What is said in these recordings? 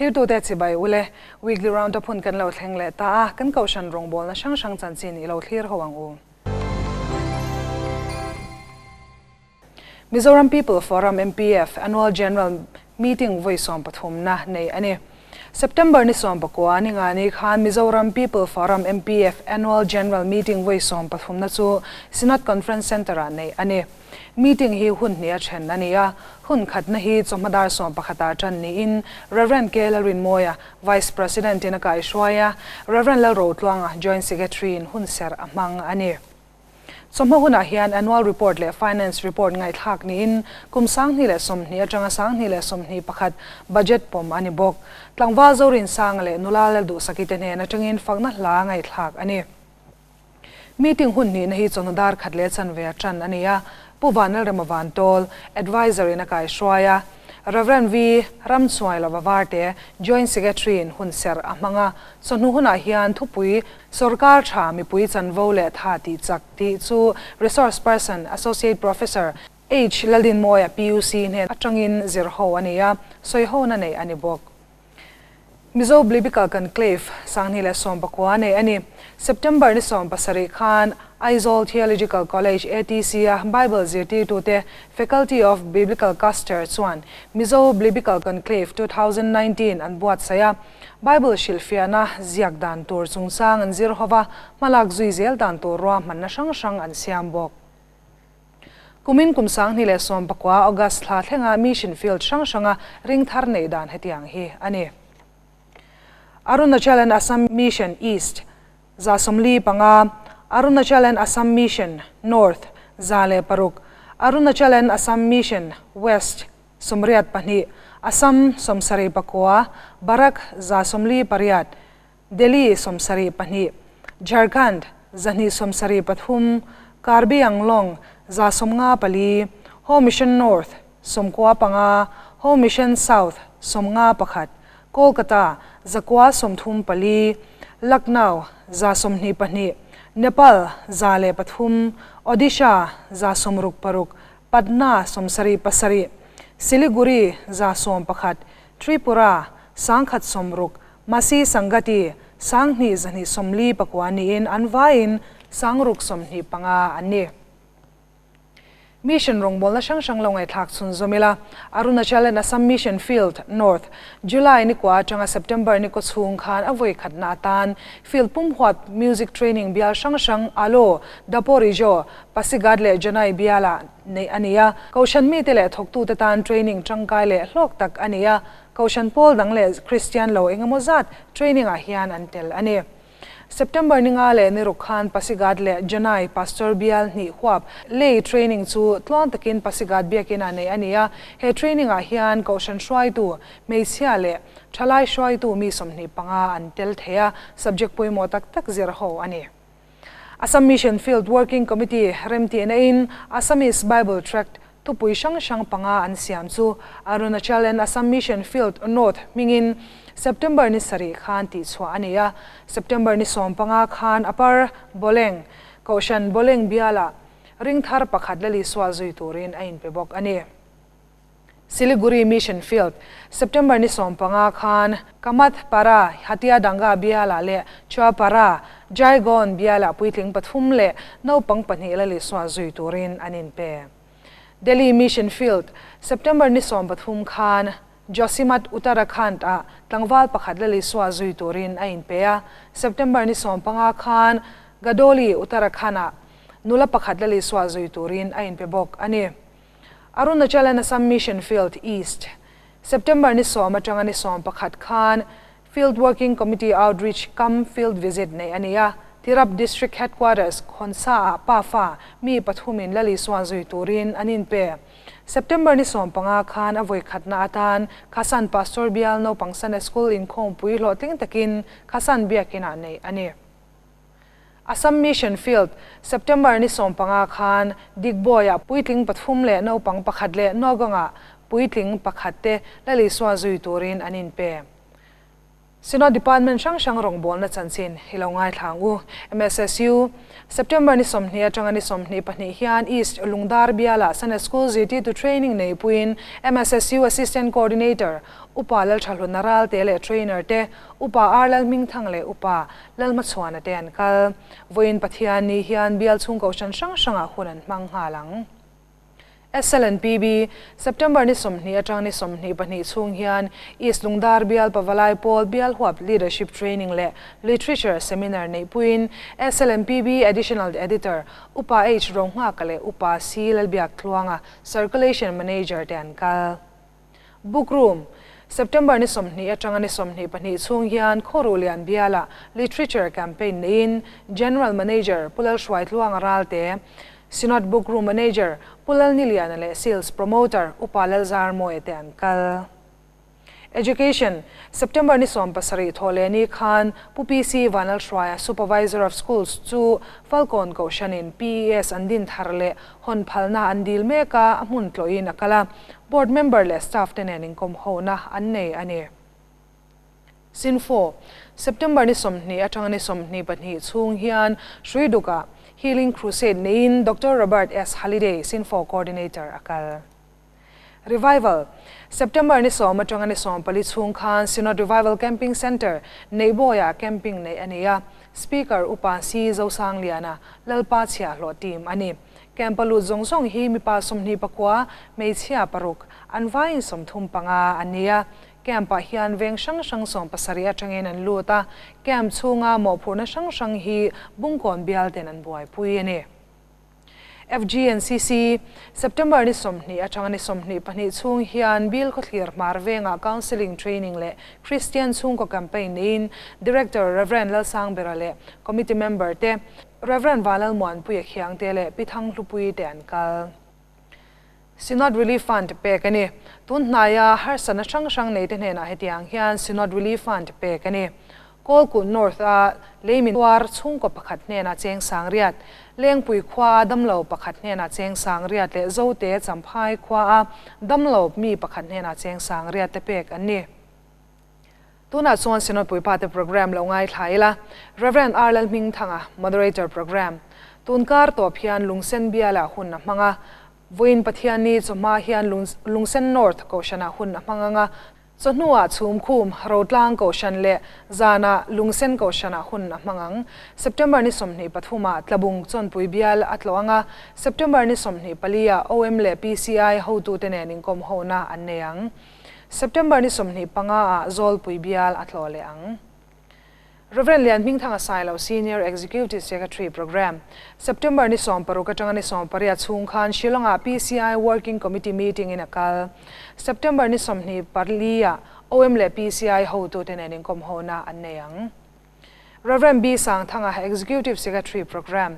Thirtute chibai ule, Weekly Roundup hun kan lo thleng leh ta a, kan kohhran rawngbawlna hrang hrang chanchin i lo thlir ho ang u. Mizoram People Forum, MPF, Annual General Meeting vawi 13na nei a ni. September ni 19 ni nga ni khan Mizoram People Forum, MPF, Annual General Meeting vawi 13na chu Synod Conference Centre-ah nei a ni. Meeting hi hun hnih a then a ni a, hun khatna hi chawhma dar 11ah tan niin Rev. K. Lalrinmawia, Vice President-in a kaihruai a, Rev. Lalrotluanga, Joint Secretary-in hun serh a hmang a ni. Chawhma hunah hian Annual Report leh Finance Report ngaihthlak niin kum 2020 atanga 2021 Budget pawm a ni bawk. Tlangval Zorinsanga leh nula Lalduhsaki te hnen atangin fakna hla ngaihthlak a ni. Meeting hun hnihna hi chawhnu dar khat leh chanve a tan a ni a, Pu Vanlalrema Vantawl, Adviser in a kaihruai a, Rev. V. Ramchuailova Varte, Joint Secretary in hun serh a hmang a, chawhnu hunah hian thupui Sorkar tha mipui chanvo leh tha tih chak tih chu Resource Person, Associate Professor H. Laldinmawia PUC hnen atangin zir ho a ni a, sawi hona nei a ni bawk. Mizo Biblical Conclave 2019 nei a ni. September ni 17 khan Aizawl Theological College, ATC, a Bible zirtirtute Faculty of Biblical Custer chuan Mizo Biblical Conclave 2019 an buatsaih a. Bible hrilhfiahna ziak dan tur chungchang an zir hova, hmalak zui zel dan tur ruahmanna hrang hrang an siam bawk. Kumin kum 2019 August thla thlenga Mission Field hrang hranga ring thar nei dan hetiang hi a ni. Arunachal and Assam Mission East 45, Arunachal and Assam Mission North 106, Arunachal and Assam Mission West 82, Assam 79, Barak 148, Delhi 72, Jharkhand 273, Karbi Anglong 154, Ho Mission North 95, Ho Mission South 51, Kolkata 934, Lucknow 122, Nepal 103, Odisha 66, Patna 77, Siliguri 111, Tripura 160, Masi Sangati 2249 niin an vaiin 625 an ni. Mission rawngbawlna hrang hrang lo ngaihthlak chhun zawm ila, Arunachal and Assam Mission Field, North, July ni kua atanga September ni kaw chhung khan a vawi khatna atan Field pumhuat Music Training bial hrang hrang Alo, Daporijo, Pasighat leh Janai biala neih a ni a. Kohhran mite leh thawktute tan training tangkai leh hlawk tak a ni a, Kohhran pawl dang leh Kristian lo engemaw zat training ah hian an tel a ni. September ni nga leh ni ruk khan Pasighat leh Janai Pastor bial hnih huap lei training chu tluang takin Pasighat biakinn ah neih a ni a. He training ah hian Kohhran hruaitu, hmeichhia leh thalai hruaitu mi 25 an tel thei a, subject pawimawh tak tak zir ho a ni. Assam Mission Field Working Committee remtihna in Assamese Bible Tract thupui hrang hrang panga an siam chu Arunachal and Assam Mission Field North hmingin September ni sarih khan tihchhuah a ni a. September ni 15 khan Upper Boleng, Kohhran Boleng bialah ring thar pakhat la Lisua zui turin a inpe bawk a ni. Siliguri Mission Field, September ni 15 khan Kamath Para, Hatia Danga bialah leh Chua Para, Jaigaon bialah puitling pathum leh naupang pahnih la Lisua zui turin an inpe. Delhi Mission Field, September ni 13 khan Josimat Uttarakhand a tlangval pakhat la Lisua zui turin a inpe a. September ni 15 khan Gadoli Uttarakhand a nula pakhat la Lisua zui turin a inpe bawk a ni. Arunachal and Assam Mission Field East, September ni 10 atanga ni 11 khan Field Working Committee Outreach cum Field Visit nei a ni a. Tirap District Headquarters Khonsa a Pafa mi pathumin la Lisua zui turin an inpe. September ni 15 khan a vawi khatna atan Khasan Pastor bial naupang Sunday School inkhawmpui hlawhtling takin Khasan biakina nei a ni. Assam Mission Field, September ni 15 khan Digboi-ah puitling pathum leh naupang pakhat leh Nowgong-ah puitling pakhat te la Lisua zui turin an inpe. Synod Department hrang hrang rawngbawlna chanchin hi lo ngaithla ang u. MSSU, September ni 20 atanga ni 22 hian East Lungdar bialah Sunday School zirtirtu training nei puiin MSSU Assistant Coordinator Upa Lalthahluna Ralte leh Trainer te Upa R Lalhmingthang leh Upa Lalhmachhuana te an kal. Vawiin Pathian ni hian bial chhung kohhran hrang hrangah hun an hmang nghal ang. SLNPB, September ni 20 atang ni 22 chhung hian East Lungdar Bial Pavalai Pawl Bial Huap Leadership Training leh Literature Seminar neih puiin SLNPB Additional Editor Upa H Ronghaka leh Upa C Lalbiak Tluanga Circulation Manager te an kal. Book Room, September ni 20 atanga ni 22 chhung hian Khawruhlian Biala Literature Campaign neiin General Manager Pu Lalhruaitluanga Ralte, Synod Book Room Manager Pu Lalniliana leh Sales Promoter Upa Lalzarmawia te an kal. Education, September ni 17 thawhlehni khan Pu PC Vanlalhruaia Supervisor of Schools chu Falkawn Kohhranin PES an din thar leh hawn phalna an dil mek a, a hmun tlawhin a kal a. Board member leh staff te nen inkawm hona an nei a ni. Sinfo, September ni 20 atanga ni 22 chhung hian Hruidukah Healing Crusade neiin Doctor Robert S. Halliday, Sinfo Coordinator a kal. Revival, September ni 10 atanga ni 14 chhung khan Synod Revival Camping Centre, Neihbawiah camping neih a ni a, Speaker Upa C. Zosangliana, Lalpa Chhiahhlawh team a ni. Camp a lut zawng zawng hi mipa 29, hmeichhia paruk, an vaiin 35 an ni a. Camp ah hian veng hrang hrang 17 atangin an lut a, camp chhunga mawhphurhna hrang hrang hi Bungkawn bial ten an buaipui a ni. FGNCC, September ni 20 atanga ni 22 chhung hian Bill Khawthlir Hmar vengah Counselling Training leh Christian chhungkaw campaign neiin Director Rev Lalsangbera leh Committee member te Rev Vanlalmuanpuia Khiangte leh Pi Thanghlupui te an kal. Synod Relief Fund pek a ni. Tun hnaia harsatna hrang hrang nei te hnenah hetiang hian Synod Relief Fund pek a ni. Kawlkulh North a leimin tuar chhungkaw pakhat hnenah cheng sangriat, Lengpui khua a damlo pakhat hnenah cheng sangriat leh Zote Champhai khua a damlo mi pakhat hnenah cheng sangriat te pek an ni. Tunah chuan Synod Puipa te program lo ngaithla ila, Rev. R Lalhmingthanga, Moderator Program. Tunkar tawp hian Lungsen bialah hun a hmang a, Vawiin Pathianni chawhma hian Lungsen North Kohhranah hun a hmang ang a, chawhnuah Chhumkhum, Rotlang Kohhran leh Zanah Lungsen Kohhranah hun a hmang ang. September ni 23 ah Tlabung Chawnpui bial a tlawh ang a, September ni 24 ah OM leh PCI hotute nen inkawm hona an nei ang. September ni 25 ah Zawlpui bial a tlawh leh ang. Rev. Lianhmingthanga Sailo Senior Executive Secretary Program, September ni 16 atanga ni 18 chhung khan Shillong-ah PCI Working Committee meeting in a kal. September ni 24 ah OM leh PCI hotute nen inkawm hona an nei ang. Rev. B Sangthanga Executive Secretary Program,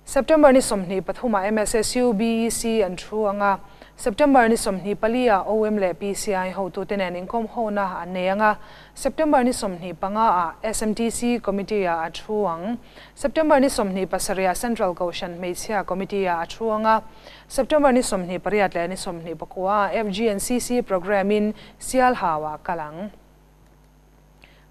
September ni 23 ah MSSU BEC an thu ang a, September ni 24 ah OM leh PCI hotute nen inkawm hona an nei ang a, September ni 25 ah SMTC Committee ah a thu ang. September ni 27 ah Central Kohhran Hmeichhia Committee ah a thu ang a, September ni 28 leh ni 29 ah FGNCC Programme in Sialhau ah kal ang.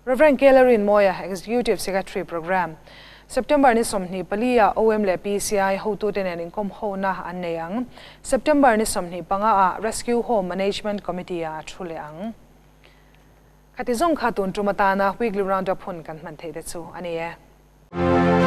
Rev. Kellerin Mawia, Executive Secretary Programme, September ni 24 ah OM leh PCI hotute nen inkawm hona an nei ang. September ni 25 ah Rescue Home Management Committee ah a thu leh ang. Khati zawng kha tun tum atana Weekly Roundup hun kan hman theih te chu a ni e.